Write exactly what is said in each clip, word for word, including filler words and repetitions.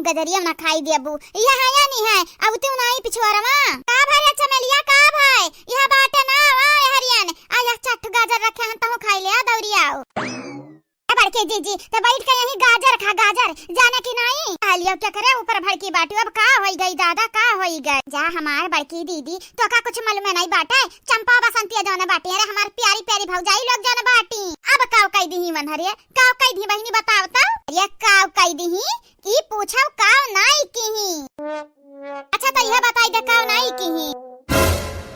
गजरिया ना खाई देबू। यह है या नहीं है? अब तू ना आई पिछुआरा मा। का भाई रे चमेलिया, का भाई? यह बाटे ना, वा, यह हरियन। आ, यह चट्ठ गाजर रखे हैं, तहु खाई ले, आ, दौरी आओ। ए बड़की जीजी, तो बैठ के यहीं गाजर खा, गाजर, जाने की नहीं? हालियो क्या करे, ऊपर भड़की बाटू, अब का होई गई दादा, का होई गई? जा हमार बड़की दीदी, तो का कुछ मालूम है नहीं बाटे? चंपा बसंती जौन बाटी, अरे हमार प्यारी प्यारी भौजाई लोग जौन बाटी, अब काव कई दिही मन हरे, काव कई दिही बहिनी बताओ तो? अरे काव कई दिही, ई पूछव काव नाई किही। अच्छा तो यह बताई दे काव नाई किही।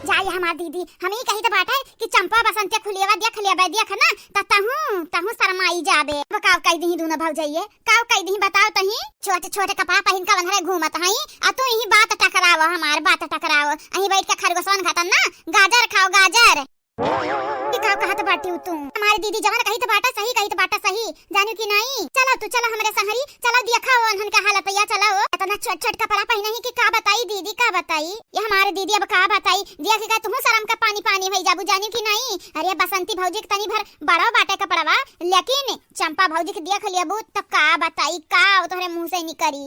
जाई हमार दीदी, हम ई कही तो बाटे कि चंपा बसंती खुलियवा देख लेबे, देख ना, त तहूँ, तहूँ शरमाई जाबे। अब काव कई दिही दोनों भौजाइये, काव कई दिही बताओ तही। छोटे छोटे कपड़ा पहिन के बंधरे घूमत हई, आ तू यही बात टकराव, हमार बात टकराव, अही बैठ के खरगोशवन खातन ना, गाजर खाओ गाजर। ई का कहत बाटी तू? हमारी दीदी जवन कहित बाटा सही, कहित बाटा सही, जानू कि नाई? चलो तू, चलो हमरे संहरी, चलो देखा हो उन्हन के हालत या, चलो। इतना छोट छोट कपड़ा पहिने ही कि का बताई दीदी, का बताई? ये हमारे दीदी अब का बताई, देख के तुहू शरम का पानी पानी होई जाबू, जानू कि नाई? अरे बसंती भौजी के तनी भर बड़ो बाटे कपड़वा, लेकिन चंपा भौजी के देख लेबू त का बताई, का तोहरे मुँह से निकरी।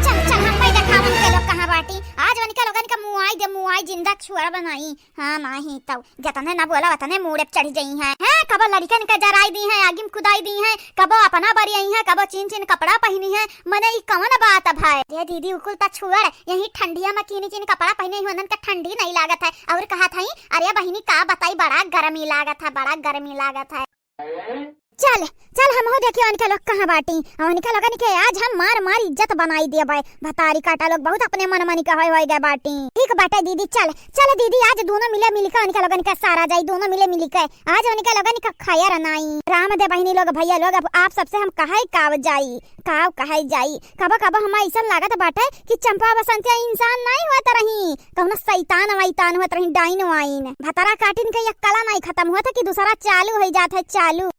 चल, चल, हम भाई देखावन के लोग कहाँ बाटी। आज उनके लोगन का मुआई दे, मुआई जिंदा छुअर बनाई। हाँ, माही तौ जतने ना बोला, वतने मूड़े पे चढ़ी जई हैं। हैं, कबो लड़िकन का जराई दी हैं, आगी में कुदाई दी हैं, कबो अपना बरी आई हैं, कबो चीन चीन कपड़ा पहिनी हैं। मने ई कौन बात अब है? ये दीदी, उकुल ता छुअर, यही ठंडिया में कीनी कीनी कपड़ा पहिने ही, उन्हन का ठंडी नहीं लागत है। और कहा था ही, अरे बहिनी का बताई, बड़ा गर्मी लागत है, बड़ा गर्मी लागत है। चल, चल, हमहू देखियो उनके लोग कहाँ बाटी। और उनके लोगन के आज हम मार मार इज्जत बनाई देबे। भतारी काटा लोग बहुत अपने मन मनी के होए होए गए बाटी। ठीक बाटे दीदी, चल, चल दीदी, आज दोनों मिले मिल के उनके लोगन के सारा जाई, दोनों मिले मिल के। आज उनके लोगन के खैर नाई। राम दे बहिनी लोग, भैया लोग, अब आप सबसे हम कहे काव जाई, काव कहे जाई। कबो कबो हमें ऐसा लागत बाटे कि चंपा बसंतिया इंसान नाई होत रही, कौनो शैतान वैतान होत रही, डाइन वाइन। भतारा काटिन के एक कला नाई खत्म होत कि दूसरा चालू हो जात है, चालू।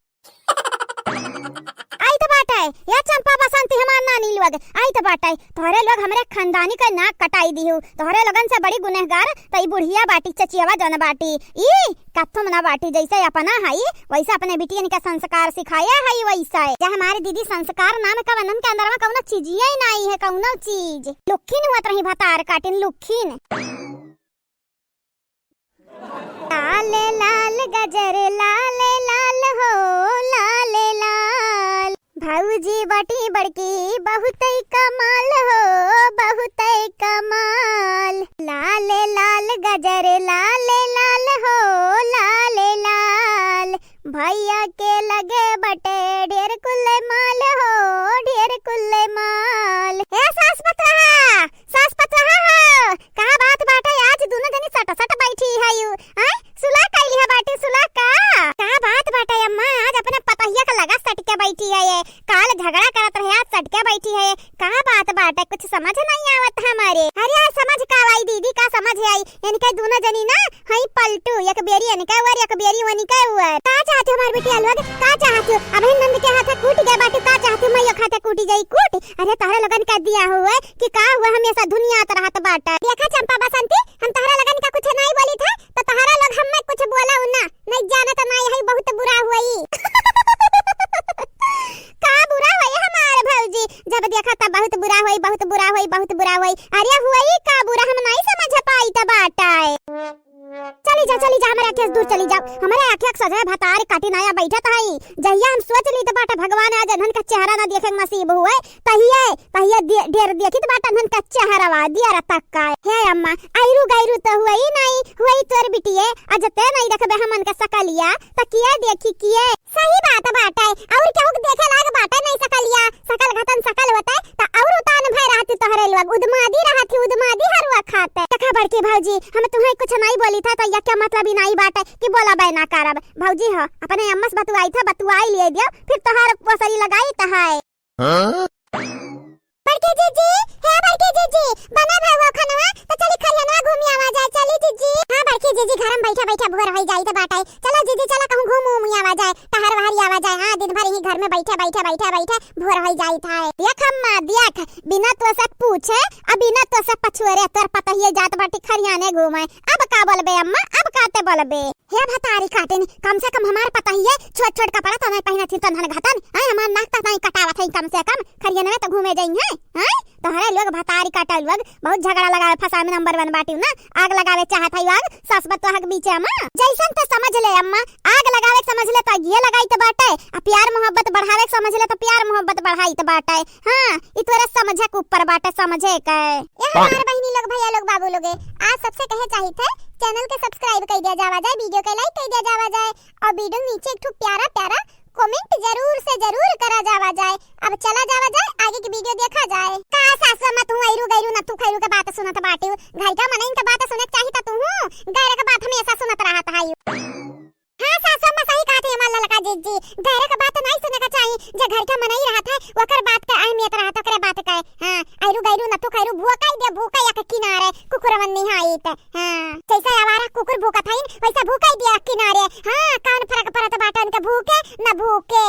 आई तो बाटे, या चंपा बसंती हमार नानी लोग, आई तो बाटे, तोहरे लोग हमरे खानदानी के नाक कटाई दिहु, तोहरे लोगन से बड़ी गुनहगार त ई बुढ़िया बाटी, चचियवा जौन बाटी, ई कत्थुम ना बाटी, जैसे अपना हई, वैसे अपने बिटियन के संस्कार सिखाया हई, वैसे। जा हमारे दीदी संस्कार नाम का वनन के अंदर में कौनो चीजिए ही नाई है, कौनो चीज। लुक्खिन हुआ तरही भतार काटिन, लुक्खिन। लाल लाल गजर लाल लाल हो, लाल लाल। भौजी बटी बड़की बहुतै कमाल हो, बहुतै कमाल। लाल लाल गजर लाल लाल हो, लाल लाल। भैया के लगे बटे ढेर कुल माल हो, ढेर कुल माल। ए सास पतोहा, सास पतोहा हो, का बात बाटे आज दुनो जनी सट सट बैठी हयू? आय, सुला कइली है बाटी, सुला का? का बात बाटे अम्मा, आज अपने पतहिया के लगा सट के बैठी है ये? काल झगड़ा करत रहे, आज सट के बैठी है ये। का बात बाटे, कुछ समझ नहीं आवत हमारे। अरे आज समझ का आई दीदी, का समझ आई? इनके दुनो जनी ना हई पलटू, एक बेरी इनके ऊपर, एक बेरी उनके ऊपर। का चाहत हो हमार बिटिया लोग, का चाहत हो? अबहिन नंद के हाथे कूट गए बाटू, का चाहत हो? मैया खाते कूटी जाई कूट। अरे तोहरे लोगन का दिया हुआ कि का हुआ, हमेशा धुनियात रहत बाटा। देखा चंपा बसंती, हम तोहरा लोगन का कुछ नहीं बोली थे, तो तोहरा लोग हमें कुछ बोला ना, नहीं जानत नहीं है, बहुत बुरा हुई। का बुरा हुई हमार भौजी, जब देखा तब बहुत बुरा हुई, बहुत बुरा हुई, बहुत बुरा हुई। अरे हुई का बुरा, हम नहीं समझ पाई त बाटा है। चली जा, चली जा, हमारे आँखें से दूर चली जाओ। हमारे आँखें के सजय भतार काटी नया बैठत हई। जहिया हम सोच ली त बाटे भगवान आज इन्हन का चेहरा ना देखे के नसीब हुए, तहिए, तहिए दे-, ढेर देखी त बाटे इन्हन का चेहरवा, दिया रतक का। हे अम्मा, आयरू गैरू तो हुई नहीं, हुई तोर बिटिये, अज ते नहीं देखबे हमन का सकलिया, त किए देखी किए? सही बात बाटे, और केहू के देखे लाग बाटे नहीं सकलिया, सकल घतन सकल होते, त और उतान भय रहती तोहरे लोग, उदमादी रहती, उदमादी हरुआ खाते। देखा बड़की भौजी, हम तुम्हें कुछ नहीं बोली था, तो यह क्या मतलब ही नहीं बाटे कि बोला बे ना करब। भौजी हो, अपने अम्मा से बतुआई था, बतुआई लिए दियो, फिर तोहर पोसरी लगाई त है। हाँ? बड़की जीजी, हे बड़की जीजी, बना भवा खनवा, त चली खरिहनवा घूमी आवा जाए, चली जीजी। हाँ बड़की जीजी, घर में बैठे बैठे बोर होई जाइत बाटे, चला जीजी, चला कहूँ घूम उम आवा जाए, टहर वहर आवा जाए। हाँ, दिन भर यही घर में बैठे बैठे बैठे बैठे बोर होई जाइत है। देख अम्मा, देख, बिना तोसे पूछे, अब बिना तोसे पछुएरे तोर पतोहिए जात बाटी खरिहाने घूमे। अब का बोलबे अम्मा, अब का ते बोलबे? हे भतारी काटिन, कम से कम हमार पतोहिए छोट छोट कपड़ा तो नहीं पहिनत ही तनहन घतन, हैं, हमार नाक तक नहीं कटावत है, कम से कम खरिहाने में तो घूमे जाई हैं, हैं? तोहरे लोग भतारी काटा लोग बहुत झगड़ा लगावे फसावे में नंबर वन बाटिउ ना, आग लगावे चाहत है आग, सास बतवा के बीचे में। जैसन तो समझ ले अम्मा, आग लगावे के समझ ले तो आगिए लगाइत बाटे, आ प्यार मोहब्बत बढ़ावे के समझ ले तो प्यार मोहब्बत बढ़ाइत बाटे। हाँ, ई तोरे समझे के ऊपर बाटे, समझे के। ए हमार बहिनी लोग, भैया लोग, बाबू लोगे, आज सबसे कहे चाहित है, channel के subscribe कइ दिया जावा जाए, video के like कइ दिया जावा जाए, और video नीचे एक ठो प्यारा प्यारा comment जरूर से जरूर करा जावा जाए। अब चला जावा जाए, आगे की video देखा जाए। का सासु अम्मा, तू ऐरू गैरू नत्थू खैरू के बात सुनत बाटिउ? घर का मनइन के बात सुने के चाही त तू गैर के बात हमेशा सुनत रहत है। हाँ सासु अम्मा, सही कहत है हमार ललका जीजी, गैर के बात नहीं सुने के चाही। जे घर का मनई रहत है, ओकर बात के अहमियत रहत, ओकरे बात के। हाँ, ऐरू गैरू नत्थू खैरू भूकाई दे, भूकाई एक किनारे, कुकुरवन निहाइत। हाँ, जैसे आवारा कुकुर भूकत हइन, वैसे भूकाई दिया किनारे। हाँ, कौन फर्क पड़त बाटे उनके भूके न भूके।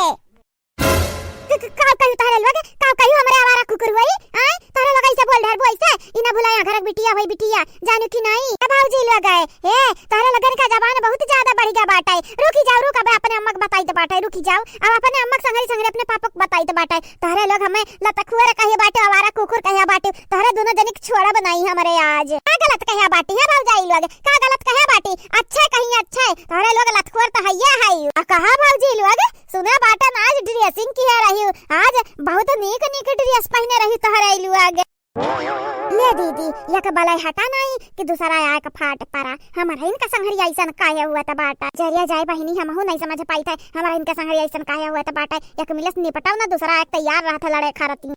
क-, क-, का कहियो तहरे लोग, का कहियो हमरे आवारा कुकुर होई? आय, तहरे लोग ऐसे बोल ढरबो ऐसे, ई ना भुलाया घर के बिटिया होई बिटिया, जानू कि नहीं? ए भौजी लोग आए, ए, तहरे लोगन का जबान बहुत ज्यादा बढ़ गया बाटे। रुकी जाओ, रुक, अबे अपने अम्मा के बताइत बाटे, रुकी जाओ, अब अपने अम्मा के संगरी संगरी अपने पापा के बताइत बाटे। तहरे लोग हमें लतखुअर कहे बाटे, आवारा कुकुर कहे बाटे, तहरे दोनों जनी के छोड़ा बनाई हमरे आज। का गलत कहे बाटे है भौजाई लोग, का गलत कहे बाटे? अच्छे कहीं अच्छे, तहरे लोग लतखुअर तो हइये है। आ कहा भौजी लोग, सुने बाटे ना आज dressing किहे रही, आज बहुत नीक नीक dress पहिने रही तहरे लोग। ले दीदी, एक बलय हटा नाई कि दूसरा आए का फाट परा। हमारा इनका संगरी ऐसन काहे हुआ त बाटा? जरिया जाए बहिनी, हमहू नहीं समझ पाई थे, हमारा इनका संगरी ऐसन काहे हुआ त बाटा। एक मिलस निपटाओ ना, दूसरा आए तैयार रहत लड़े खरती।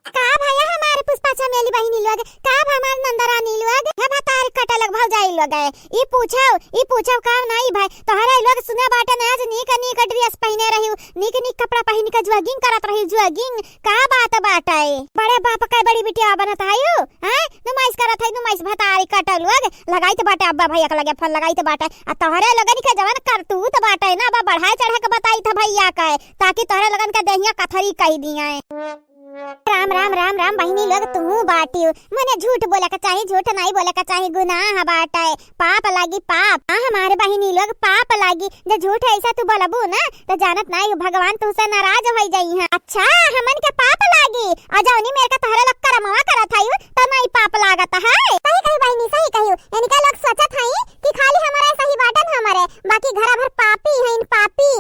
का भया हमारे पुष्पा चमेली बहिनी लोग, का भा हमार नंदरानी लोग, हे भतार कटा लोग, भौजाई लोग है। ई पूछो, ई पूछो का नाई भाई, तोहरे लोग सुने बाटे ना आज नीक नीक dress पहिने रही, नीक नीक कपड़ा पहिन के jogging करत रही, jogging। का बात बाटे? बड़े बाप के बड़ी बिटिया बनत हयू, हैं? नुमाइश करत है, नुमाइश भतारी कटल लोग। लगाइत बाटे अब्बा भैया के लगे फोन लगाइत बाटे। आ तोहरे लोगन के जवन करतूत बाटे ना, अब बढ़ाए चढ़ा के बताइत है भैया के, ताकि तोहरे लोगन के देहिया कथरी कही दिए। राम, राम, राम, राम, बहिनी लोग तू बाटियो। मने झूठ बोले के चाही, झूठ नहीं बोले के चाही, गुनाह बाटे। पाप लागी पाप। आ हमारे बहिनी लोग पाप लागी। जे झूठ ऐसा तू बोलबू ना, तो जानत नाही, भगवान तुहसे नाराज होई जाई हैं। अच्छा, हमन के पाप लागी? आ जौनी मेर का तोहरे लोग करमवा करत हयू, तो नहीं पाप लागत है। सही कही बहिनी, सही कही। इनका लोग सोचत हई कि खाली हमारे सही बाटन हमारे, बाकी घर भर पापी हैं, पापी।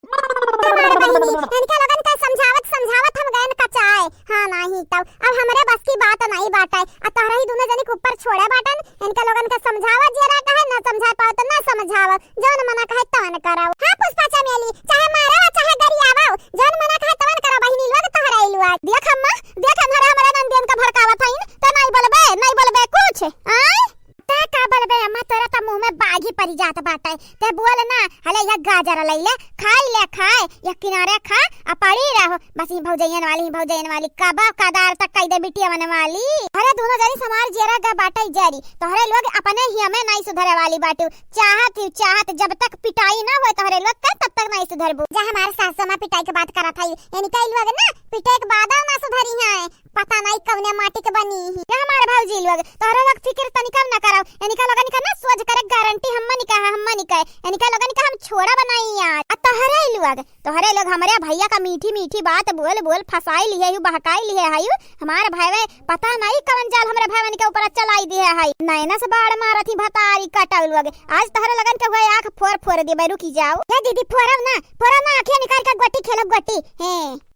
हमार बहिनी, इनके लोगन के समझावत समझावत हम गएन कचाए। हाँ, नाही तब अब हमरे बस की बात नाही बाटे। आ तोहरा ही दोनों जनी के ऊपर छोड़े बाटन, इनके लोगन के समझावा जियरा कहे, ना समझा पाओ तो ना समझावा, जौन मना कहे तवन कराओ। हाँ पुष्पा चमेली, चाहे मारा चाहे गरियावा, जौन मना कहे तवन करा बहिनी लोग तोहरा ही लोग। देख अम्मा, देख अम्मा, हमरा नंदियन का भड़कावत हईन, तो नाही बोलबे, नाही बोलबे कुछ, आय? ते का बोलबे अम्मा, तोरा त मुँह में बाघ ही परी जात बाटे। ते बोल ना, हले यह गाजर लइले, खाई ले खाए, यह किनारे खा, आ पड़ी रहो। बस ही भौजैयन वाली, ही भौजैयन वाली, कबा कदार तक कई दे बिटियवन वाली। अरे दोनों जनी समार जियरा गा बाटे जरी, तोहरे लोग अपने ही हमें नहीं सुधरे वाली बाटू। चाहत ही चाहत जब तक पिटाई ना होए तोहरे लोग के, तब तक नहीं सुधरबू। जा हमारे सासू माँ पिटाई के बात करत हई, इनका लोग ना पिटाई के बादो ना सुधरी हैं। पता नहीं कौने माटी के बनी ही। ये हमार भौजी लोग, तोहरा लोग फिक्र तनिका ना कराओ। इनका लोगन का ना सोच करे गारंटी हम मनी का, हम मनी का। इनका लोगन का हम छोड़ा बनाई आज। आ तोहरे लोग, तोहरे लोग हमरे भैया का मीठी मीठी बात बोल बोल फंसाई लिहे हयू, बहकाई लिहे हयू। हमार भाई पता नहीं कौन जाल हमरे भाईवन के ऊपर चलाई दिहे हई। नैना से बाढ़ मारत ही भतारी कटल लोग। आज तोहरे लोगन के हुए आँख फोर फोर देबे, रुकी जाओ। हे दीदी, फोरब ना, फोरब ना, आँखिया निकाल के गोटी खेलब गोटी। हैं।